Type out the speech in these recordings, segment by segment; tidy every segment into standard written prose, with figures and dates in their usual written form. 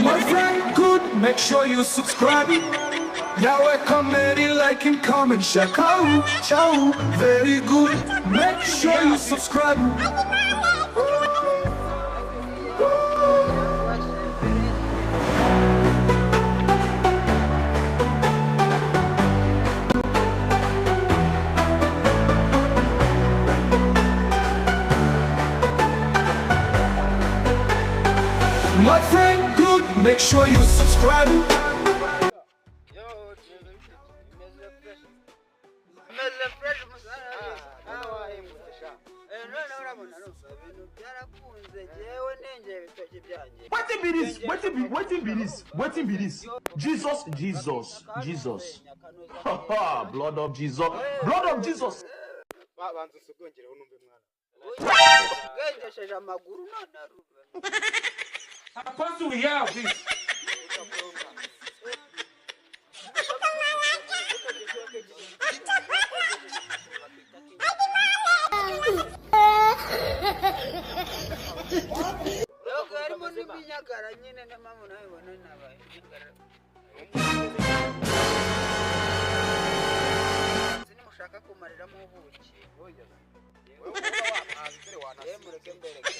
My friend, good, make sure you subscribe. Yawe comedy, like and comment, share. Ciao, ciao, very good. Make sure you subscribe. My friend, good, make sure you subscribe. Yo, meze fresh. Meze fresh musana. Wahembutse sha. Eh, none urabona numva ibintu byarakunze, jewe nengeye ibitoki byanjye. Wetin be this? Wetin be this? Wetin be this? Jesus, Jesus, Jesus. Blood of Jesus. Blood of Jesus. Banza usugongereho numve mwana. Bwengesheje amaguru none arura. Apostle, we hear of this. Yoga harimo n'iminyagara nyine, niyo mpamvu nawe ubona nabaye iminyagara. Nimushaka kumariramo ubuki, Wowe uba wampaze dore yewe wanasize. Mureke mbereke,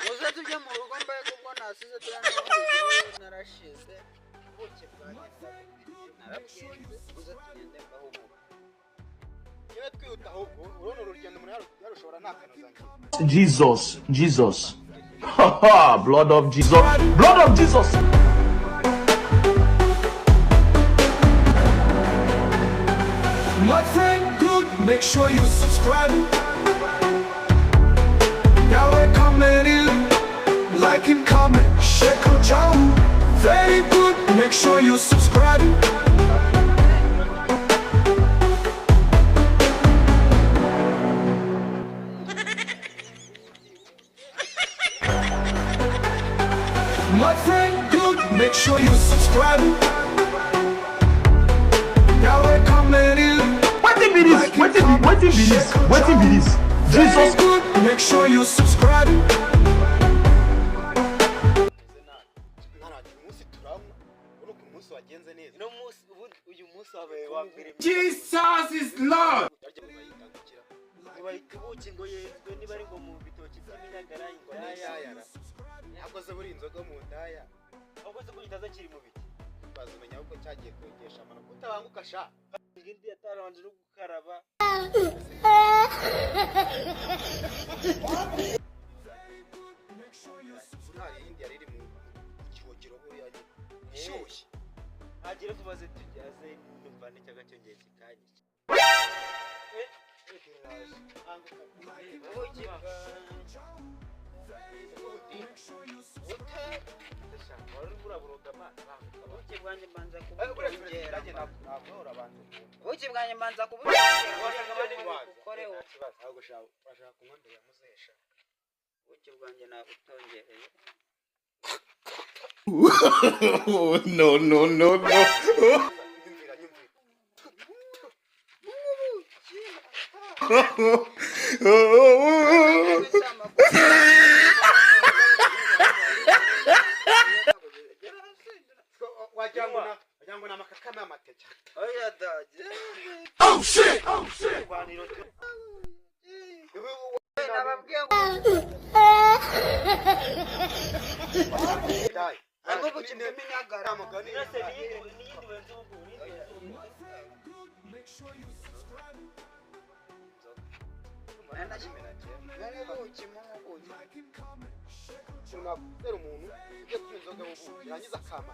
muze tujye mu rugo mbega ubwo nasize turiya narashize ubuki bwanjye narabwenze, muze tugende mbaho ubuki. Niba twihuta ahubwo urabona uru rugendo umuntu yarushobora nta kanozange. Jesus, Jesus. Blood of Jesus. Blood of Jesus. My friend, good, make sure you subscribe. Yawe comedy, like and comment, share, ciao. Very good, make sure you subscribe. My friend, good, make sure you subscribe. Yawe comedy. Wetin be this? Wetin be this? Wetin be this? Very Jesus. good, make sure you subscribe. Meze nabi mwana wanjye, uyu munsi turanywa, ubona ukuntu umunsi wagenze neza. Uno munsi ubu, uyu munsi wabaye wa mbere. Jesus is Lord. Harya bayitangukira? Bayita ubuki ngo yezwe niba ari ngo mu bitoki by'iminyagara ngo Ndayara akoze buri inzoga mu ndaya. Ahubwo se ko kitaza kiri mu biki? Bazumenya ahubwo cyagiye kwengesha amano kutabanguka sha. Indi atarabanje no gukaraba. Nta yindi yari iri mu cyogero buriya nyine ishyushye. Hagire tumaze tujyaze numva n'icyaga cyongeye kikanyica. Ubuki bwanjye ute. Wari urimo uraburoga amazi. Ubuki bwanjye mbanza Buriya kubutongera. ntabwo urabanza. Ubuki bwanjye mbanza kubutongera bukoreho. Ntabwo urashaka kunywa mbere ya muzesha. Ubuki bwanjye nabutongereye. No, no, no, no. Nyumvira, nyumvira. Ubuki. Wagira ngo ni amakakama y'amateke. Oya da. Oh shit! Oh shit! Nababwiye ngo Dai. Harimo ubuki bw'iminyagara. Mugani. Nase n'iyindi wenze ubu n'iyindi wenze ubu. Ubuki mu ubuki. Nakuzera umuntu ugiye kunywa inzoga y'ubuki yarangiza akama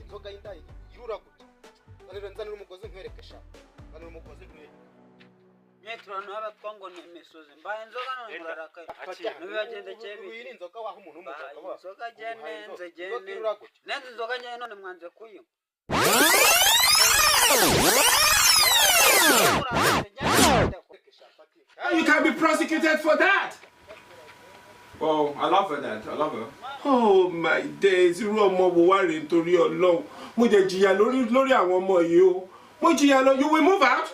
inzoga y'indaya irura gutya. Nzanira, nzanira umugozi nkwereke sha, nzanira umugozi nkwereke. Mwe n'abatwa ngo ni imisozi, mbaye inzoga none murarakaye. Ntibibagendekeye. Ubu iyi ni inzoga waha umuntu w'umugabo? Mbaye Ukaba inzoga jye umuhaye nenze jye inzoga irura gutya. Nenze inzoga njye none mwanze kuyinywa. You can be prosecuted for that. Oh, I love her, Dad. I love her. Oh my days, irú ọmọ wo wá rèé nítorí Ọlọ́run. Mo jẹ jìyà lórí àwọn ọmọ yìí o. Mo jìyà lọ. You will move out.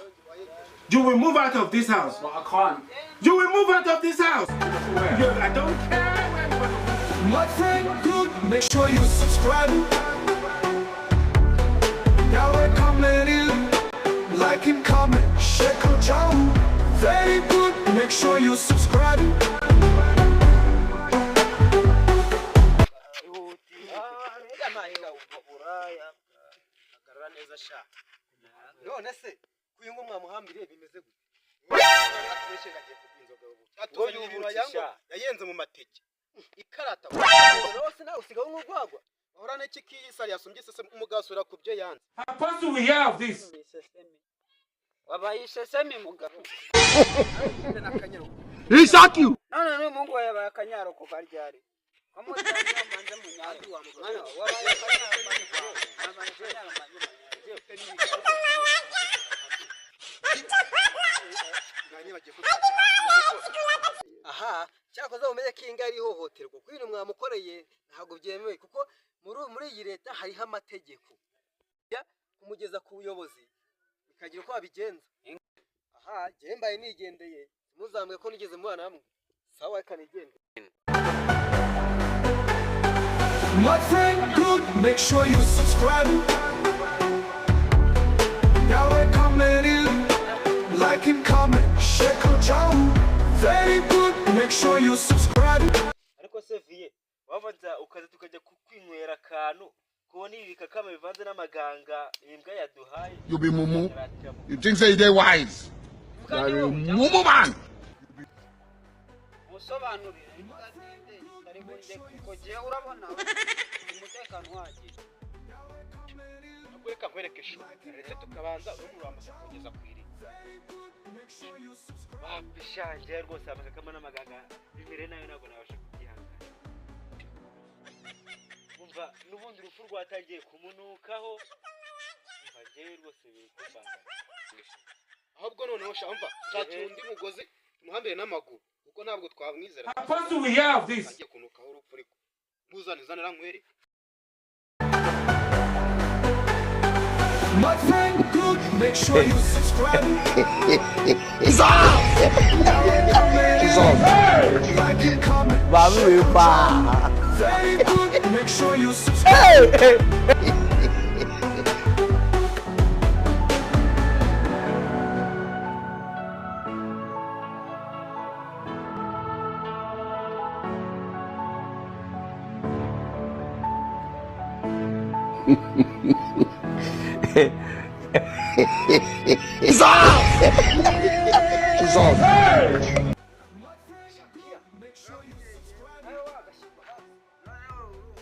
You will move out of this house. But I can't. You will move out of this house. I don't care where you want to My friend, good, Make sure you subscribe. Yawe comment, like and comment, share, ciao. Very good. Make sure you subscribe. Uraya. Hagarara neza sha. None se kuyu ngo mwamuhambiriye bimeze gute? Atubeshye ngo agiye kuguha inzoga y'ubuki. Atuzanira ibintu sha. yayenze mu mateke. Ikarata. Rwose nawe usigaye nk'urwagwa. Ahora n'iki kiyisari yasumbye se umugasura ku byo yanze. Apostle, we hear of this. Isesemi. Wabaye isesemi, mugabo. He shock you. None n'umuhungu wawe yabaye akanyaro kuva ryari? Ko mutangira manze munyare. Mwana, wabaye akanyaro manze, wabaye akanyaro manze munyare. Mwanya bagiye ko Aha, cyakoze mumenye ko iyi ngiyi ari ihohoterwa, kuko ibintu mwamukoreye ntabwo byemewe, kuko muri iyi leta hariho amategeko. Ya, kumugeza ku buyobozi bikagira uko babigenza. Aha, njyewe mbaye nigendeye, muzambwe ko nigeze mubana hamwe. Sawa, reka nigendere. My friend, good. Make sure you subscribe. Yawe comment, like and comment, share, ciao. Very good. Make sure you subscribe. Ariko se viye, wabanza ukaza tukajya kwinywera akantu, kubona ibi bikakama bivanze n'amaganga iyi mbwa yaduhaye. You be mumu. You think say they wise? You are a mumu man. Musobanurire ntugatinde kari bunge, kuko jyewe urabona umutekano uhagije. Ahubwo reka nkwereke shu. Ndetse tukabanza urumuramba kugeza ku iri. Wapishange rwose, amakakama n'amaganga bimere nayo, ntabwo nabasha kubyihangana. Umva, n'ubundi urupfu rwatangiye kumunukaho. Umva, njyewe rwose biri kumbangamira. Ahubwo noneho sha, umva, shakira undi mugozi tumuhambire n'amaguru, kuko ntabwo twamwizera. Apostle, we hear of this. Agiye kunukaho urupfu, ariko muzane zanira nkwereke. My friend, good. Make sure you subscribe. Like and comment. Very good. Make sure you subscribe. Jesus. Make sure you subscribe. Nawe wagashyirwa hasi. Noneho urumva,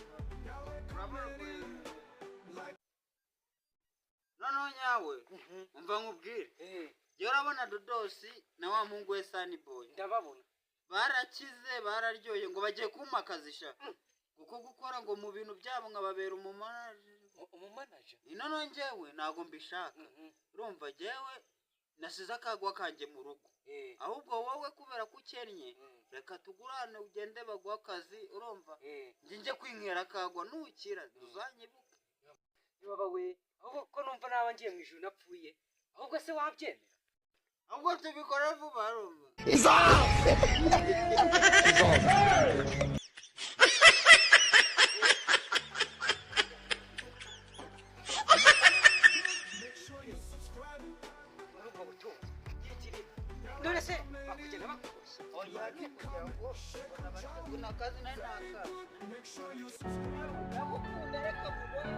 urabona. Noneho nyawe, umva nkubwire. Jyewe urabona Dodosi na wa muhungu we Sani Boy. Ndababona. Barakize, bararyoye, ngo bagiye kumpa akazi sha, kuko gukora ngo mu bintu byabo nkababera umumanaje. Umumanaje? Noneho njyewe ntabwo mbishaka. Urumva, jyewe nasize akagwa kanjye mu rugo. Ahubwo wowe kubera ko ukennye, reka tugurane, ugende baguha akazi, urumva, njye njye kwinywera akagwa, nukira tuzanyibuke. Niba we, ahubwo ko numva naba ngiye mu ijuru napfuye, ahubwo se wabyemera? Ahubwo tubikora vuba, urumva. Jesus. Make sure you subscribe. Muri ubwo butunzi kirekire, none se bakugenda bakuboshye? Oya, ni ukugira ngo ubona akazi nawe nta kazi. Make sure you subscribe. Ndagukunda, reka mubone.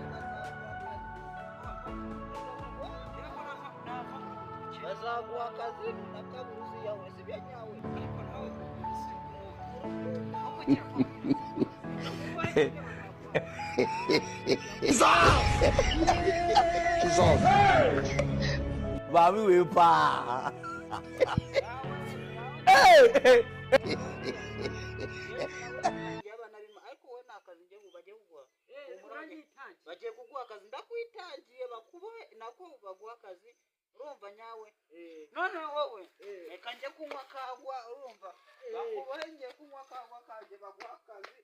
Bazaguha akazi nakabuzi yawe, sibyo nyawe? Ariko nawe Urukundo. Ahubwo gira vuba. Jesus. Mami we pa. Ariko wowe nta kazi ngiye ngo bagiye kuguha. Bagiye kuguha akazi, ndakwitangiye, bakubohe nako baguha akazi, urumva nyawe? None wowe reka njye kunywa kagwa, urumva, bakubohe, ngiye kunywa kagwa kanjye, baguha akazi.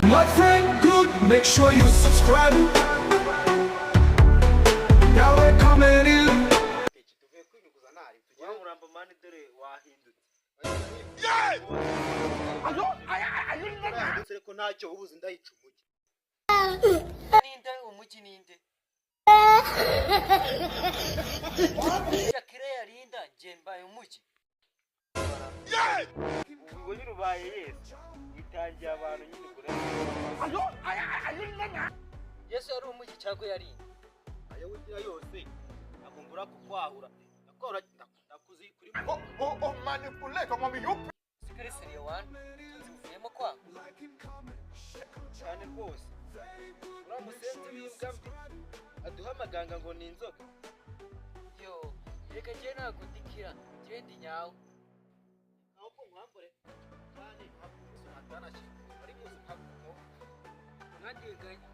My friend, good. Make sure you subscribe. Yawe comment, Mani dore wahindutse. Nahindutse ariko ntacyo ubuze ndayica umujyi. Ninde umujyi ninde? Shakira yarinda njye mbaye umujyi. Ubwo nyine ubaye Yesu. Witangiye abantu nyine kure. Yesu yari umujyi cyangwa yarinda? Ayo wigira yose nakumbura kukwahura. Ndakora ndakuzi kuri Sikari seriye wani. Nzi uvuyemo kwanga. Cyane rwose. Uriya musenzi w'imbwa mbi aduha amaganga ngo ni inzoka. Yo, reka njye ntabwo ndikira, njye ndi nyawe. ahubwo nkwambure cyane ntabwo atanashye ari muzi ntabwo Mwadiganye.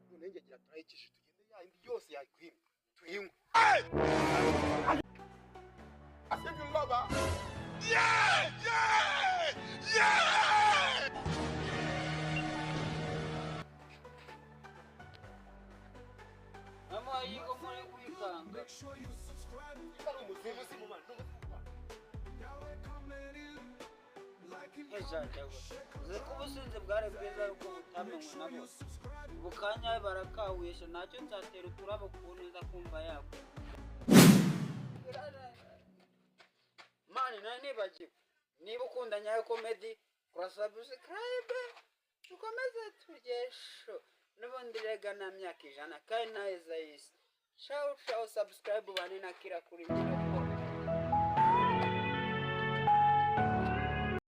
None ngegira turayikije tugende ya indi yose yakwimye tuyinywe. Mama yigo muri kwikanga. Ari umuzimu si mu mana n'umuzimu. Uzi ko ubusinzi bwari bwiza ariko butamenywe na bose. Ubu kanya barakawisha ntacyo nzatera uturabo ku neza kumva yako. Mani nari nibagiwe. Niba ukunda Nyayo Comedy, kora subscribe dukomeze turyesho. N'ubundi rega nta myaka 100 kandi naheza y'isi. Ciao ciao, subscribe bane na kira kuri nyirayo.